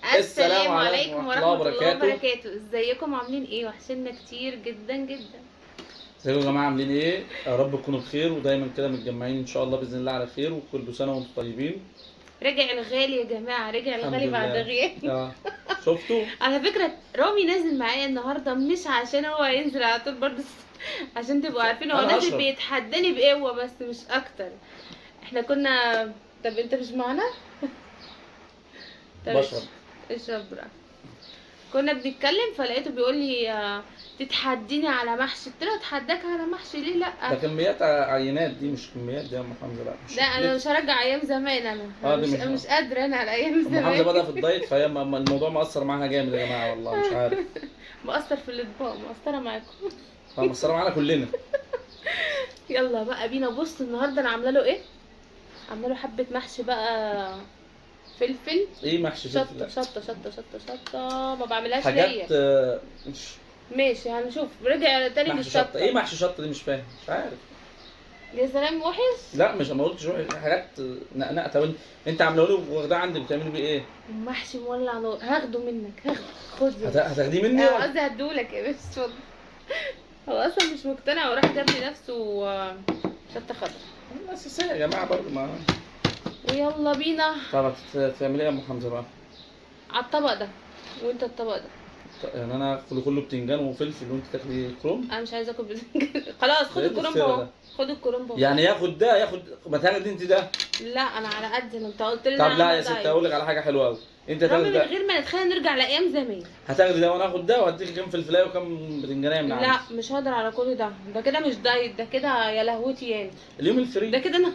السلام عليكم ورحمة الله وبركاته. ازيكم عاملين ايه؟ وحشنا كتير جدا جدا. ازيكم يا جماعة، عاملين ايه؟ يا رب تكونوا بخير ودايما كده متجمعين ان شاء الله باذن الله على خير، وكل سنة وانتم طيبين. رجع الغالي يا جماعة، رجع الحمد الغالي بعد لله. غياب. شفتوا؟ على فكرة رامي نازل معايا النهارده، مش عشان هو هينزل على طول برضه، عشان تبقوا عارفين هو أنا نازل هشرب. بيتحداني بقوة بس مش اكتر. احنا كنا، طب انت مش معانا؟ طب بشرب. اشرب براحتك. كنا بنتكلم فلقيته بيقول لي تتحديني على محشي، قلت له اتحداك على محشي ليه؟ لا ده كميات عينات، دي مش كميات دي يا ام حمزة. لا مش لا انا مش هرجع ايام زمان، انا مش قادرة انا على ايام ام زمان. حمزة بدأ في الدايت، فهي الموضوع مأثر معاها جامد يا جماعة، والله مش عارف. مأثر في الاطباق، مأثره معاكم. مأثره معانا كلنا. يلا بقى بينا. بص النهارده انا عامله له ايه؟ عامله له حبه محشي بقى، فلفل. ايه محشي فلفل؟ شطه شطه شطه شطه شطه، ما بعملهاش ليا حاجات مش ماشي. هنشوف. رجع تاني للشطه. ايه محشي شطه دي؟ مش فاهم، مش عارف. يا سلام، وحش؟ لا مش، ما قلتش وحش، حاجات نقنقه. طب انت عامله له واخداه عندك، بتعملي بيه ايه؟ محشي مولع نار. هاخده منك، هاخده. خد. هتاخديه مني؟ قصدي هديهولك يا باشا، اتفضل. هو اصلا مش مقتنع وراح جاب لي نفسه شطه خضراء. اساسية يا جماعة برضه. ما ويلا بينا. طب هتعملي ايه يا ام حمزة بقى؟ على الطبق ده وانت الطبق ده. يعني انا اكل كله بتنجان وفلفل وانت تاكلي كرنب؟ انا مش عايزه اكل بتنجان. خلاص خد الكرنب اهو، خد الكرنب اهو. يعني ياخد ده، ياخد، ما تاخدي انت ده. لا انا على قد ما انت قلت لي. طب لا يا ستي، اقول لك على حاجة حلوة قوي. انت تاخدي ده من غير ما نتخانق، نرجع لايام زمان. هتاخدي ده وانا اخد ده، وهديكي كام فلفلايه وكام بتنجانيه من عندي. لا مش هقدر على كل ده، ده كده مش دايت، ده كده يا لهوتي يعني. اليوم ال free ده كده انا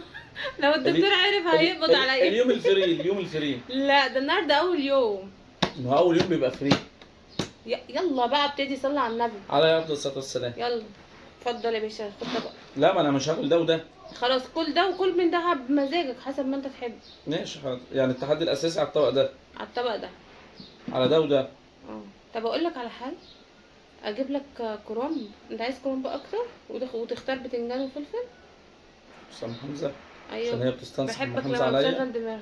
لو الدكتور عرف هيقبض عليا. اليوم ال free، اليوم ال free. لا ده النهارده اول يوم. ما هو اول يوم بيبقى free. يلا بقى ابتدي، صلي على النبي عليه افضل الصلاة والسلام. يلا اتفضل يا باشا، خد طبق. لا ما انا مش هاكل ده وده. خلاص كل ده وكل من ده بمزاجك حسب ما انت تحب. ماشي حاضر. يعني التحدي الاساسي على الطبق ده، على الطبق ده، على ده وده. طب اقول لك على حل، اجيب لك كرنب. انت عايز كرنب اكتر وتختار بتنجان وفلفل. بص يا ام حمزة، ايوه عشان هي بتستنصح ام بحبك حمزة لما عليا. بتشغل دماغك.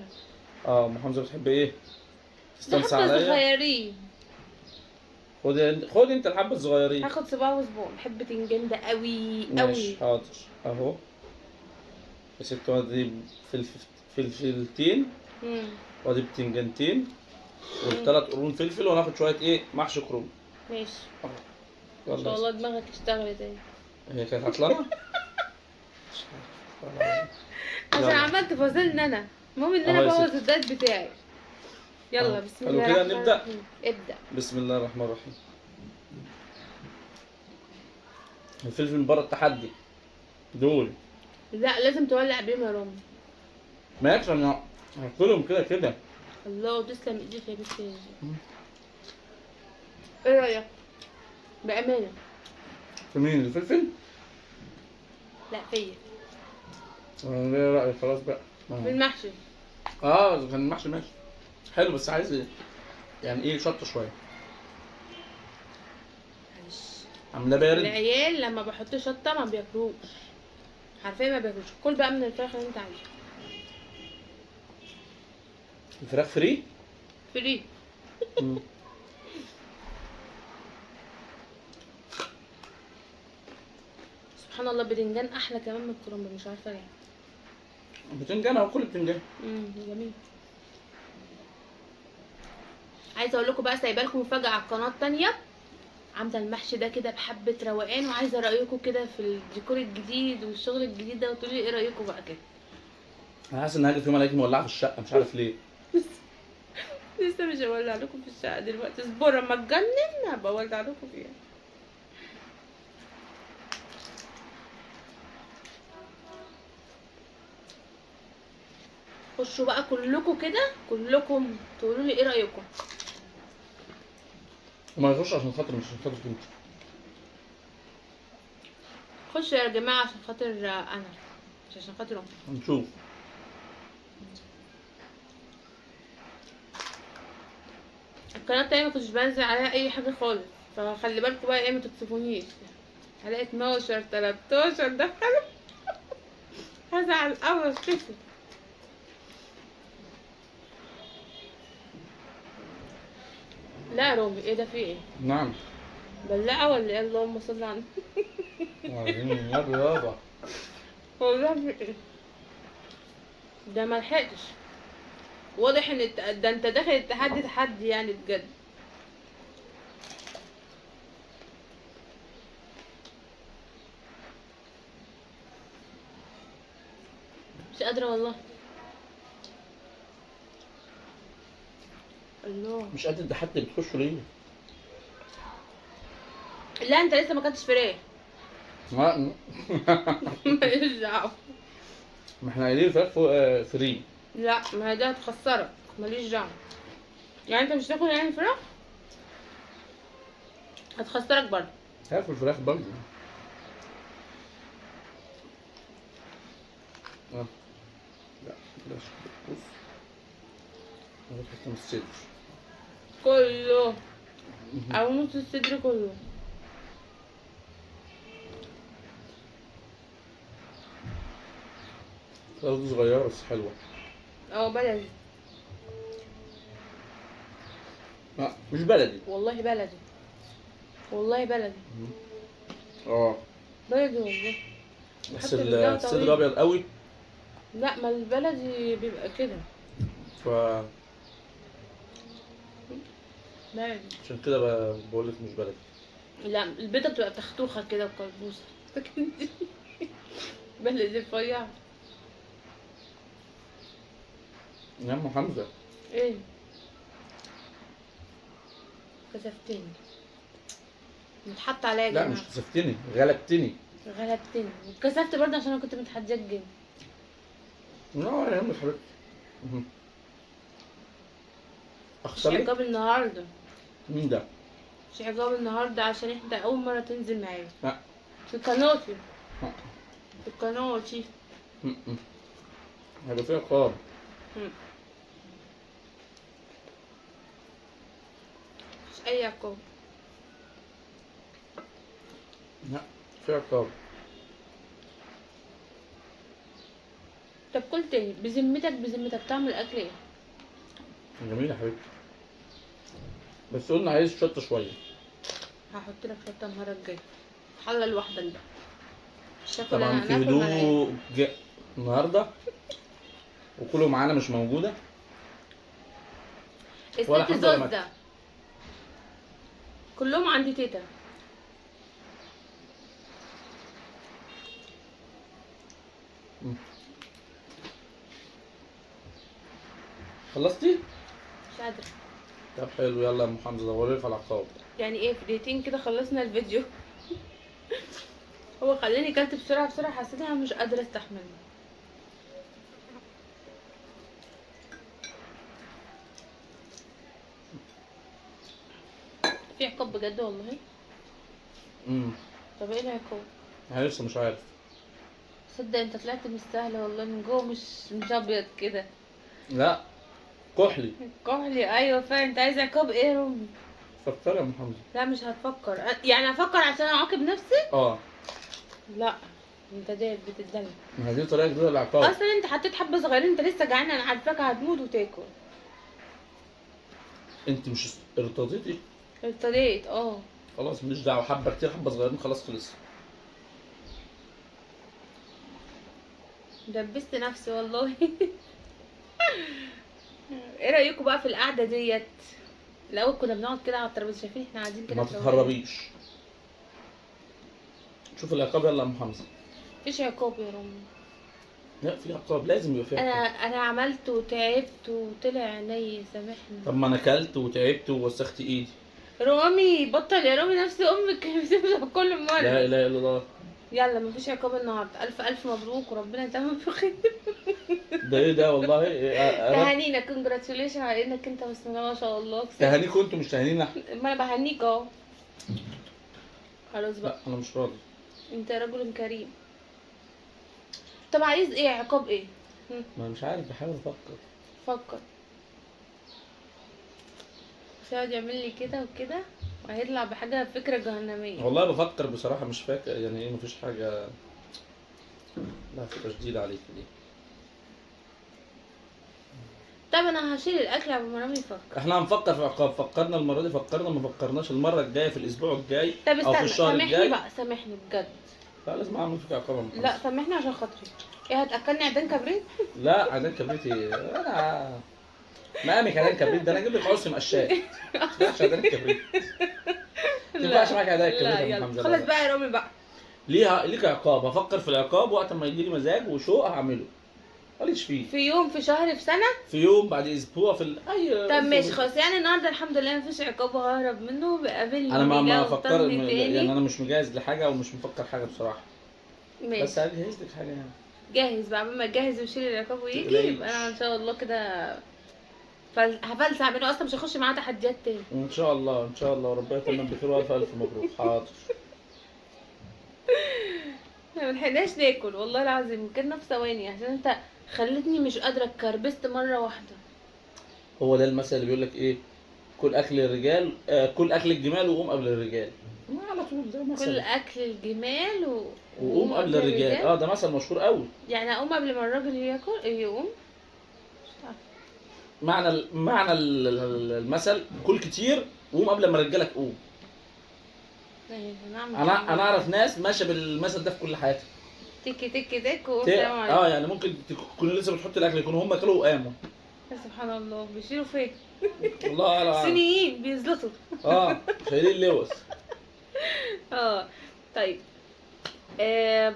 ام حمزة بتحب ايه؟ تستنصح عليا. عليا. صغيرين. خد انت الحبة الصغيرين. هاخد صباع وصباع. بحب بتنجان ده قوي قوي. ماشي حاضر اهو يا ست. وادي فلفلتين، وادي بتنجانتين، والثلاث قرون فلفل، وهناخد شوية ايه محشي كرنب. ماشي. ان شاء الله دماغك اشتغلت اهي. هي كانت عطلانه؟ عشان عملت فاصلنا انا. المهم ان انا بوظ الدايت بتاعي. يلا بسم الله الرحمن الرحيم. كده نبدأ. ابدأ. بسم الله الرحمن الرحيم. الفلفل من بره التحدي دول. لا لازم تولع بيهم يا رامي. ماشي انا هاكلهم كده كده. الله تسلم ايديك يا بنت. ايه رأيك؟ بأمانة. في مين الفلفل؟ لا فيا. انا ليا رأي خلاص بقى. في المحشي. كان المحشي ماشي حلو، بس عايز يعني ايه شطه شوية. معلش عاملاه بارد. العيال لما بحط شطه ما بياكلوش، حرفيا ما بياكلوش. كل بقى من الفراخ اللي انت عايزها. الفراخ free؟ free. سبحان الله، بتنجان احلى كمان من الكرنب، مش عارفه ليه. بتنجان اهو، كل بتنجان. جميل. عايزه اقول لكم بقى، سايبه لكم مفاجاة على القناة الثانية. عامله المحشي ده كده بحبه روقان، وعايزه رايكم كده في الديكور الجديد والشغل الجديد ده، وتقولي ايه رايكم بقى كده. انا حاسس ان هاجي في يوم الاقيكي مولعه في الشقة، مش عارف ليه. لسه مش هولع لكم في الشقة دلوقتي، اصبروا اما اتجنن هبقى اولع لكم فيها. خشوا بقى كلكم كده، كلكم تقولوا لي ايه رايكم. وما يخش عشان خاطر، مش عشان خاطر انت. خشوا يا جماعة عشان خاطر انا، مش عشان خاطر امي. هنشوف. القناة التانية ما كنتش بنزل عليها اي حاجة خالص، فخلي بالكم بقى ايه، ما تكسفونيش. هلاقي 12 13 دخلوا. هزعل قوي اشتكي. لا يا رومي، ايه ده؟ في ايه؟ نعم. بلعه ولا ايه؟ اللهم صل على النبي. يابا والله في ايه ده؟ ما لحقتش. واضح ان ده انت داخل التحدي تحدي يعني بجد. مش قادرة والله. الله، مش قادر. ده حتى بتخشوا ليه؟ لا انت لسه ما كنتش فراخ. ما ماليش دعوة. ما احنا قايلين فراخ free. لا ما هي دي هتخسرك، ماليش دعوة. يعني انت مش تاكل يعني فراخ؟ هتخسرك برضه. هاكل فراخ برضه. لا بلاش. بص ناخد حتة من الصدر كله او نص الصدر كله. الفراخ دي صغيرة بس حلوة. بلدي. لا مش بلدي والله، بلدي والله، بلدي. بلدي والله. بس الصدر ابيض قوي. لا ما البلدي بيبقى كده، ف بلدي. عشان كده بقول لك مش بلدي. لا البيضة بتبقى تختوخه كده وكلبوسه، لكن دي بلدي رفيعة. يا ام حمزة ايه؟ كسفتني. متحط عليا يا لا جماعة. مش كسفتني، غلبتني. غلبتني وكسفت برضه عشان انا كنت متحدياك جدا. لا يا ام حبيبتي. مش عقاب النهارده. مين ده؟ مش عقاب النهارده عشان احنا اول مرة تنزل معايا. لا في قناتي. في قناتي هيبقى فيها عقاب. مش اي عقاب. لا في عقاب. طب كل تاني بذمتك، بذمتك طعم الاكل ايه؟ جميل يا حبيبتي، بس قلنا عايز شطه شوية. هحط لك شطه المرة الجاية. حله لوحدك بقى. مش هاكل طبعا انا، في هناكل مع العيلة. هدوء النهارده وكله معانا مش موجودة. ولا الست حمزة ولا زوزة كلهم عند تيتا. خلصتي؟ مش قادرة. طب حلو، يلا يا ام حمزة دوري في العقاب. يعني ايه في دقيقتين كده خلصنا الفيديو. هو خلاني كلت بسرعة بسرعة، حسيت انا مش قادرة استحمل. في عقاب بجد والله. طب ايه العقاب؟ انا لسه مش عارف. صدق انت طلعت مش سهل والله، من جوه مش ابيض كده. لا كحلي. كحلي ايوه فعلا. انت عايز عقاب ايه يا رومي؟ فكر يا ام حمزة. لا مش هتفكر، يعني افكر عشان اعاقب نفسي؟ لا انت ده بتدلع. ما هي دي طريقه جديدة للعقاب. اصلا انت حطيت حبه صغيرين، انت لسه جعان، انا عارفاك هتموت وتاكل. انت مش ارتضيتي؟ ارتضيت. خلاص مش دعوه، حبه كتير حبه صغيرين خلاص خلص. دبست نفسي والله. ايه رايكم بقى في القعدة ديت؟ الاول كنا بنقعد كده على الترابيزة، شايفين احنا قاعدين كده. ما تتهربيش. شوف العقاب. يلا يا ام حمزة. مفيش عقاب يا رامي. لا في عقاب، لازم يبقى في عقاب. انا عملت وتعبت وطلع عيني، سامحني. طب ما انا اكلت وتعبت ووسخت ايدي. رامي بطل يا رامي، نفسي امك بتمسح كل مرة. لا اله الا الله. يلا مفيش عقاب النهارده. الف الف مبروك وربنا يتمم بخير. ده ايه ده والله؟ إيه تهانينا، congratulation على انك انت بسم الله ما شاء الله. تهانيكوا انتوا مش تهانينا. ما انا بهنيك اهو. خلاص بقى. لا انا مش راضي. انت رجل كريم. طب عايز ايه عقاب ايه؟ ما مش عارف، بحاول افكر. فكر. مش هيقعد يعمل لي كده وكده وهيطلع بحاجة فكرة جهنميه. والله بفكر بصراحة، مش فاكر يعني ايه، مفيش حاجة. لا فكرة جديدة عليك دي. طب انا هشيل الاكل قبل ما رامي يفكر. احنا هنفكر في عقاب، فكرنا المرة دي، فكرنا ما فكرناش المرة الجاية، في الاسبوع الجاي طب او في استنى، الشهر سامحني الجاي. بقى، سامحني بجد. لا لازم اعمل فيك عقاب يا محمد. لا سامحني عشان خاطري. ايه هتاكلني عيدان كبريت؟ لا عيدان كبريت ايه؟ انا مقامك عيدان كبريت ده، انا اجيب لك عرس مقشات. ما تنفعش عيدان كبريت، ما تنفعش معاك عيدان كبريت لا يا يلا محمد. خلاص بقى يا رامي بقى. ليها ليك عقاب، هفكر في العقاب وقت ما يجي لي مزاج وشوق هعمله. ماليش فيه. في يوم، في شهر، في سنة، في يوم، بعد اسبوع، في اي. طب ماشي خلاص. يعني النهارده الحمد لله مفيش عقاب وههرب منه. بقابلني انا ما افكر تاني. يعني انا مش مجهز لحاجة ومش مفكر حاجة بصراحة. ماشي بس هجهز لك حاجة يعني. جاهز بقى، ما تجهز وشيل العقاب ويجي تقلقيش. يبقى انا ان شاء الله كده هفلسع منه اصلا، مش هخش معاه تحديات تاني ان شاء الله. ان شاء الله ربنا يتمم بخير والف الف مبروك. حاضر. احنا ملحقناش ناكل والله العظيم، كنا في ثواني عشان انت خلتني مش قادرة، اتكربست مرة واحدة. هو ده المثل اللي بيقول لك ايه؟ كل اكل الرجال، كل اكل الجمال وقوم قبل الرجال. على طول ده مثل. كل اكل الجمال وقوم قبل الرجال. ده مثل مشهور قوي. يعني اقوم قبل ما الراجل ياكل يقوم؟ مش عارفه معنى المثل، كل كتير وقوم قبل ما الرجالة تقوم. انا اعرف ناس ماشية بالمثل ده في كل حياتها. تك تك تك والسلام عليكم. يعني ممكن تكون لسه بتحط الاكل يكونوا هم كلوا وقاموا. سبحان الله، بيشيلوا فين؟ والله اعلم. صينيين بيزلطوا. شايلين لوس. طيب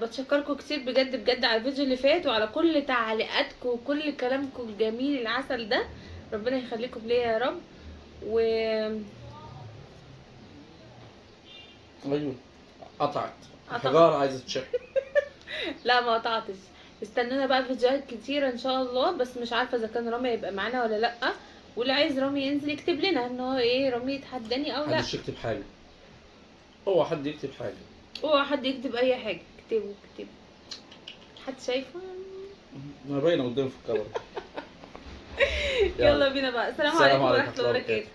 بتشكركم كتير بجد بجد على الفيديو اللي فات، وعلى كل تعليقاتكم وكل كلامكم الجميل العسل ده. ربنا يخليكم ليا يا رب. و ايوه قطعت الحجارة عايزه تشح. لا ما قطعتش. استنونا بقى فيديوهات كتيرة ان شاء الله، بس مش عارفه اذا كان رامي هيبقى معانا ولا لا. واللي عايز رامي ينزل يكتب لنا ان هو ايه، رامي يتحداني او لا. محدش يكتب حاجة، اوعى حد يكتب حاجة، اوعى حد يكتب اي حاجة. اكتبوا اكتبوا، حد شايفه؟ انا باينة قدامي في الكاميرا. يلا بينا بقى. السلام عليكم ورحمة الله وبركاته.